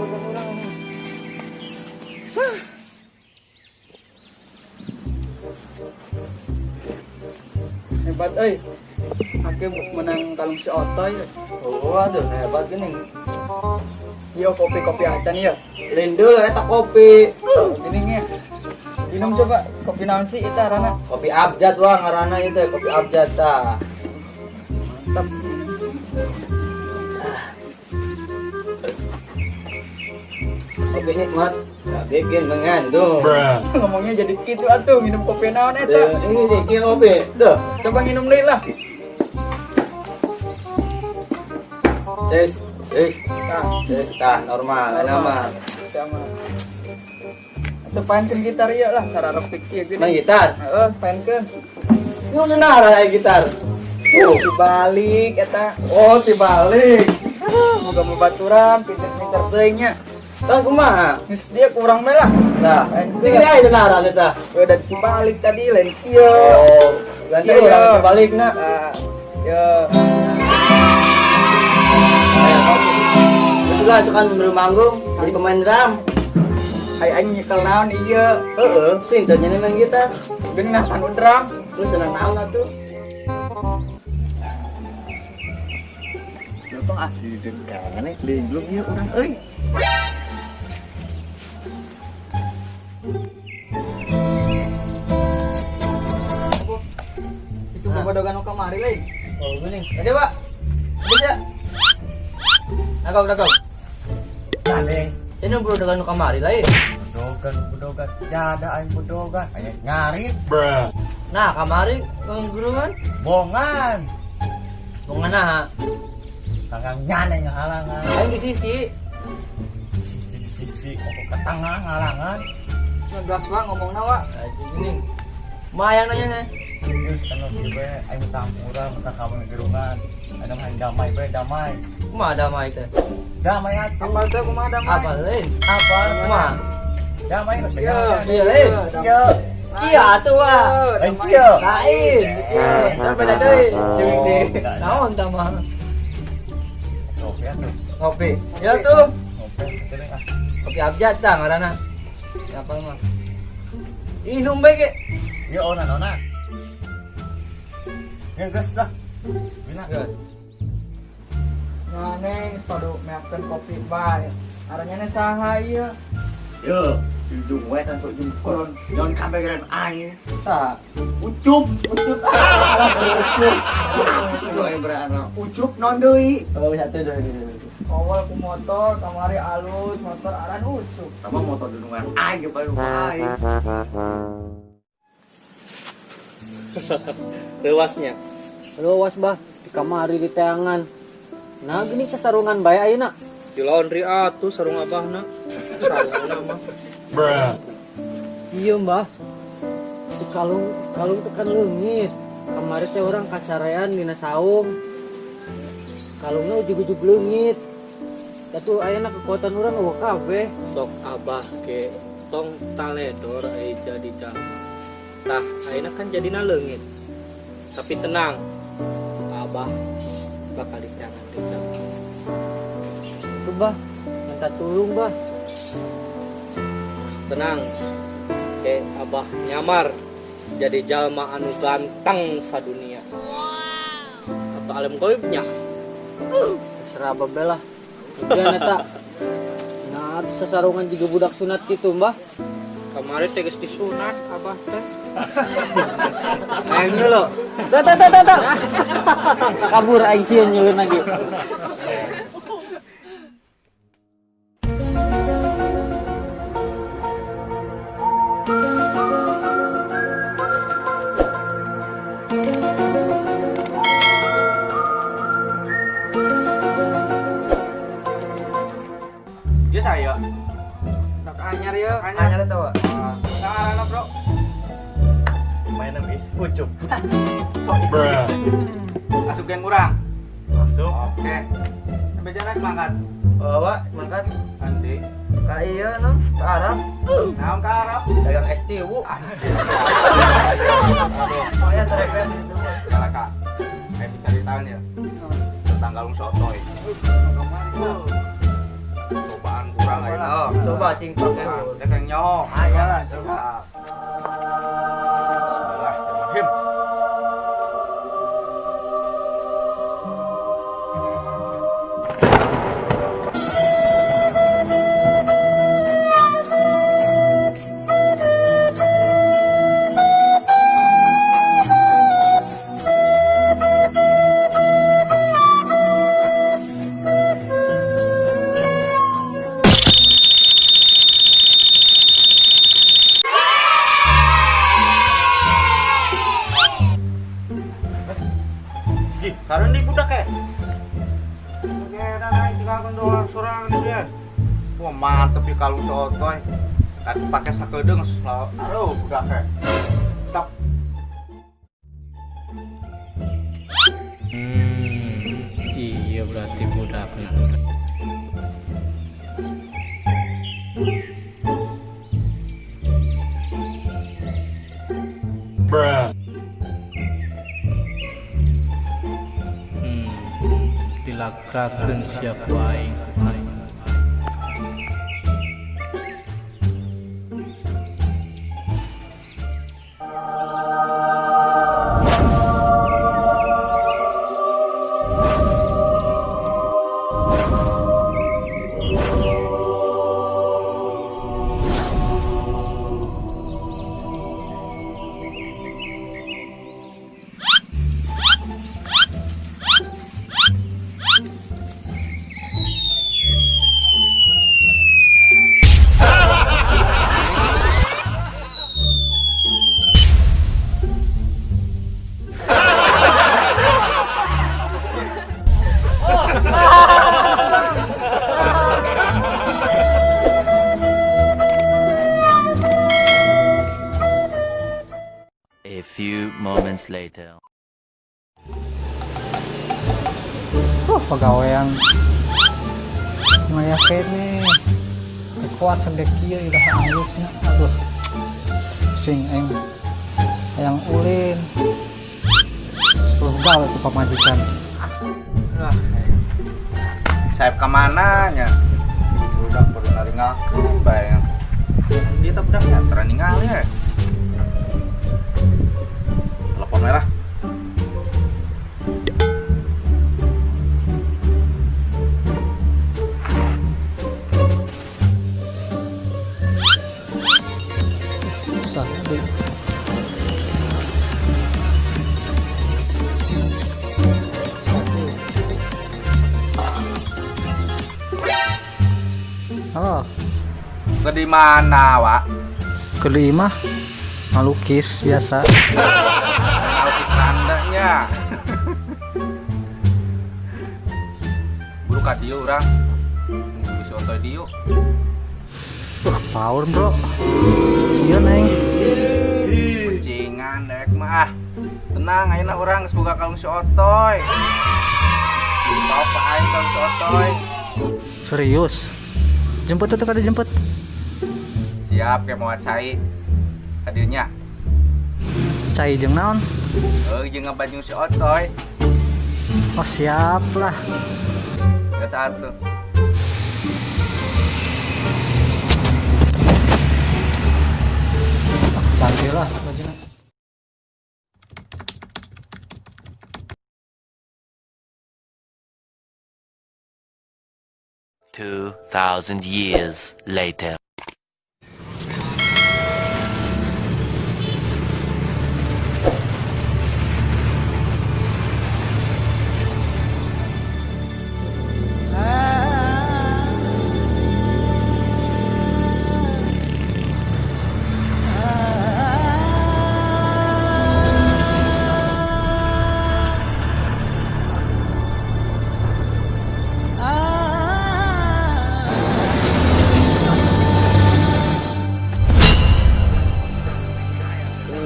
Kekuatan urang ini. Hebat euy. Aku menang kalung si Otoy. Oh, aduh, hebat gini. Yo kopi-kopi acan ya. Lindul eta kopi. Gini nya. Minum coba kopi naon sih eta rana. Kopi abjad wah ngaranna itu kopi abjad tah. Mantap. Kopi nikmat, tak bikin mengandung. Ngomongnya jadi gitu atuh minum kopi naon eta. Ini nih, ini kopi. Tuh. Coba minum deui lah. Tes, tes, Tah, tes, tah normal, enak mah. Sama. Atuh paenkeun gitar ieu lah sararepik ieu gini. Main gitar. Heeh, paenkeun. Lu senara kayak gitar. Tuh, dibalik eta. Oh, dibalik. Aduh, moga babaturan pinter-pinter teuing nya. Tah kumaha? Geus dia kurang bae lah. Nah, Paenkeun. ini aja senara eta. Udah dibalik tadi lain kieu. Oh, ganti Iya. orang dibalik nak. Nah, yo. Ayo, kopi. Terus lah, suka belum manggung, jadi pemain drum. Ai aing nyekel naon ieu. Heeh, pinternya nih main gitar. Geunah anu drum. Lu senang naon atuh? Lu tong asli di kene linglung ieu urang euy. Itu bobodogan nu kamari lain. Oh, gini. Ada, Pak. Ada ya. Nagog, nagog. Aneh. Ini bro dengan nu kamari lain. Bodogan, bodogan. Jada aing bodogan. Aya ngarit. Nah, kamari nggurungan. Bongan. Bongan nah. Tangan nyane ngahalangan. Aing di sisi. Di sisi di sisi pokok ke tengah ngalangan. Ngegas wa ngomongna wa. Nah, gini. Mayang nanya nih. Geus anu kieu bae aing tampura masa kamu gerungan. Anu mah damai bae damai. Kumaha damai teh? Damai atuh. Apal teh kumaha damai? Apa lain? Apa? Kumaha? Damai mah Iya. Iya lain. Iya. Iya atuh wa. Lain kieu. Lain. Iya. Sampai beda deui. Jeung di. Naon tah mah? Ngopi atuh. Ngopi. Ya tuh. Ngopi geuning ah. Kopi abjad tah ngaranna. Apa mah? Inum bae ge. Ieu ona nona. Ya geus lah. Bina. Nah, neng, padu meakeun kopi bae. Aranya saha ieu? Yo, ujung we tanpa ujung koron. Jangan kabeh keren aing. Tah. Ucup. Ucup. Ucup non deui. Oh, satu dua. Awal ku motor, kamari alus, motor aran ucup. Sama motor dudungan aing ke baru aing. Lewasnya. Luas bah, di kamari di teangan. Nah gini sasarungan bae ayeuna. Di laundry atuh sarung abahna. Sarungna mah. Iya mbah. Di kalung kalung teh kan leungit. Kamari teh orang kasarean dina saung. Kalungna ujug-ujug leungit. Atuh ayeuna kekuatan urang eueuh kabeh. Sok abah ke tong taledor ai jadi jalma. Tah ayeuna kan jadina leungit. Tapi tenang. Abah bakal diteangan deui jalma. Tuh bah, minta tulung bah. Tenang. Ke abah nyamar jadi jalma anu ganteng sadunia. Atau alam goibnya. Terserah babe lah. Ujian eta. Nah, sasarungan juga budak sunat gitu mbah. Kemarin teh geus disunat abah teh. Ayo nyulo. Tuh, tuh, tuh, tuh, tuh. Kabur aing sieun nyulun lagi. Ya saya. Dak anyar ya. Anyar eta, Pak. Saarana, Bro. Main is ucup. Asup geng urang. Masuk. Oke. Sampai jalan mangkat. Oh, Pak, mangkat. Andi. Ka iya no, ka Arab. Naon ka Arab? Dagang es tiwu. Aduh, Pokoknya tereken gitu, Pak. salah kak. Kayak dicari tahun ya. Tentang kalung sotoy. Cobaan gua. Urang ayeuna. Oh. Coba cing pake. Rek yang nyaho. Ayo lah, coba. Bismillahirrahmanirrahim. Ih, karena di budak ya. Oke, dan aing tinggalkan doang sorang di dia. Wah, mantep ya kalung sotoy. Tadi pakai sakedeung aduh budak ya. Tap. Iya berarti budaknya. Hmm, dilakrakeun siap aing. A few moments later. Oh, pegawaian maya kene. Kekuasaan dek kieu iraha anggeusna. Aduh. Sing aing hayang ulin. 10 gawe ku pamajikan. Lah, sayap ka mana nya? Budak perlu naringakeun bae. Dia teh budaknya tara ningali ya. Telepon we lah. Susah deui. Halo. Ke di mana, Wak? Ke di imah ngalukis biasa. Ngalukis randanya. Buru ka dieu urang. Nunggu si Otoy dieu. Wah, power, bro. Sieun aing. Kucingan dek mah. Tenang, ayeuna urang geus boga kalung si Otoy. Bawa pa aing kalung si Otoy. Serius? Jemput tuh kada jemput. Siap kayak mau cai. Kadieunya. Cai jeung naon? Heuh, jeung ngabajung si Otoy. Oh, siap lah. Ya satu. Ganti lah bajunya. 2,000 years later.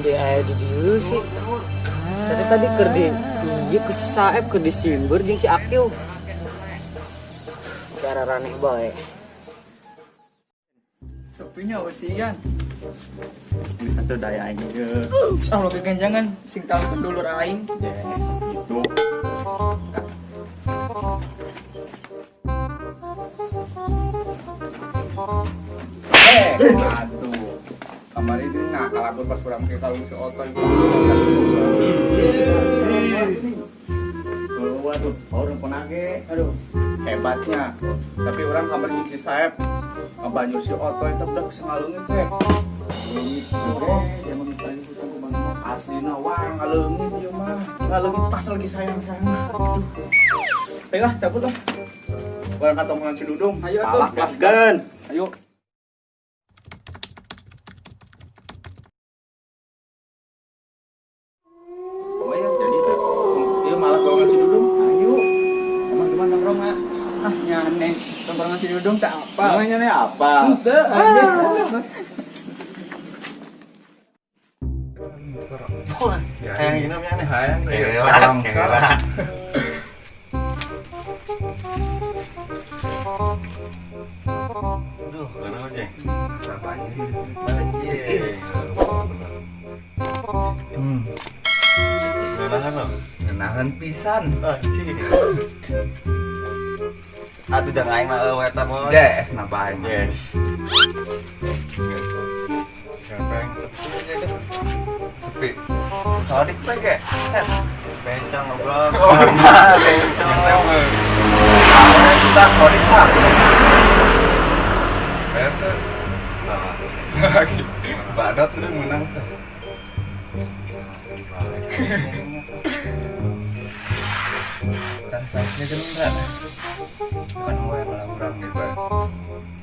Di aya di dieu sih. Saya tadi keur di ieu ke si Saeb keur disimber jeung si Akil. Cara raneh bae. Sepinya wesian. Ini satu daya aing ge. Ah, lo keganjangan sing tahu ke dulur aing. Yes, gitu. Eh, aduh. Kamari itu nah kalakun pas urang make kalung si Otoy. Waduh, orang penage. Aduh, hebatnya. Tapi orang kamar jeung si Saep ngebanjur si Otoy teh udah bisa ngalungit teh. Leungit ge, emang banjur ku bang aslina wah ngaleungit ieu mah. Ngaleungit pas lagi sayang-sayang. Aduh. Ayo lah, cabut lah. Barang katongan si Dudung. Ayo atuh. Palak gaskeun. Ayo. Oh ya, jadi teh. Ieu malah golongan si Dudung. Ayo. Emang gimana nongkrong, Mak? Ah, nyaneh. Tongkrongan si Dudung tak apa. Emang nyaneh apa? Henteu, anjing. Hayang minum ya nih. Hayang Kela, kela. Aduh, kenapa jeng? Banjir. Banjir. Hmm. Ngenahan lo? Ngenahan pisan. Oh, sih. Atuh jangan aing mah eueuh eta bos. Yes, napa aing mah. Yes. Yes. Siapa yang sepi aja kan? Sepi. Sodik teh ge. Cet. Bencong ngobrol. Oh, Bencong. Kita sodik mah. Bayar tuh. Lagi. Badot lu menang tuh. Rasanya gerak. Bukan gue yang malah urang gitu.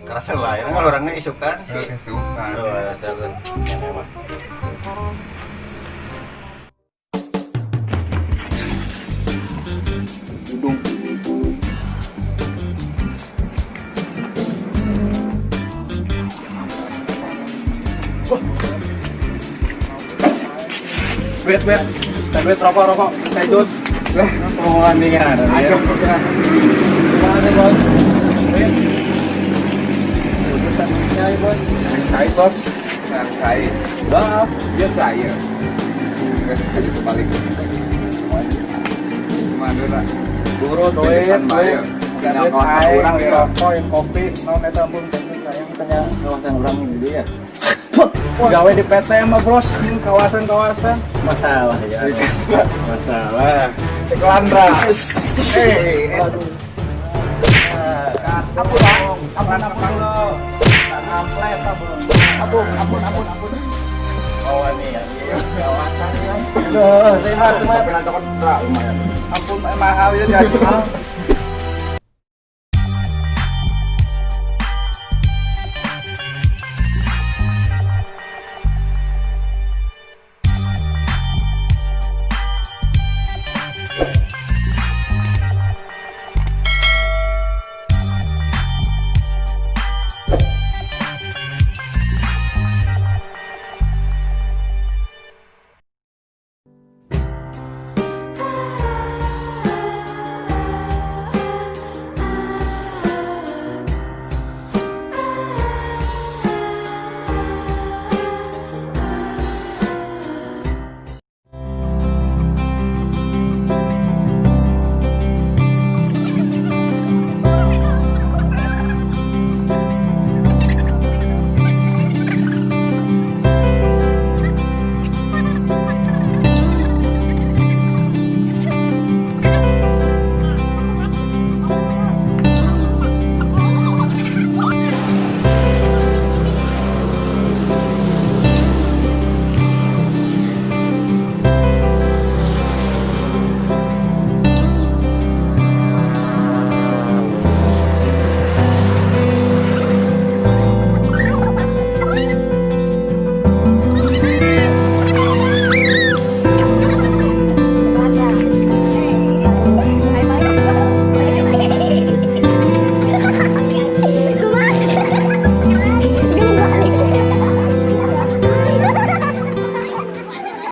Kerasa lah, ini kalau orangnya isukan sih. Oke, suka. Oh, siapa? Yang emang. Dudung. Duit, duit. Kita duit rokok, rokok. Saya jus. Lah, omongan nih kan. Ayo. Gimana, Bos? Duit. Urusan cai, Bos. Cai, Bos. Yang cai. Bah, Dia cai. Guys, jadi kebalik. Gimana lah? buru duit, Pilihan duit. bae. Duit Kawasan aing, urang ya. rokok, yang kopi, naon eta ampun sayang tanya kawasan urang ini ya. Gawe di PT mah bros, ini kawasan-kawasan. Masalah ya. Masalah. Cek Landra. Eh, Aduh. ampun, ampun, ampun, ampun, ampun, ampun, ampun, ampun. Oh, ini ya. Kawasan ya. Aduh, sehat, Mat. Tapi nanti kan lumayan. Ampun, mahal ya jadi.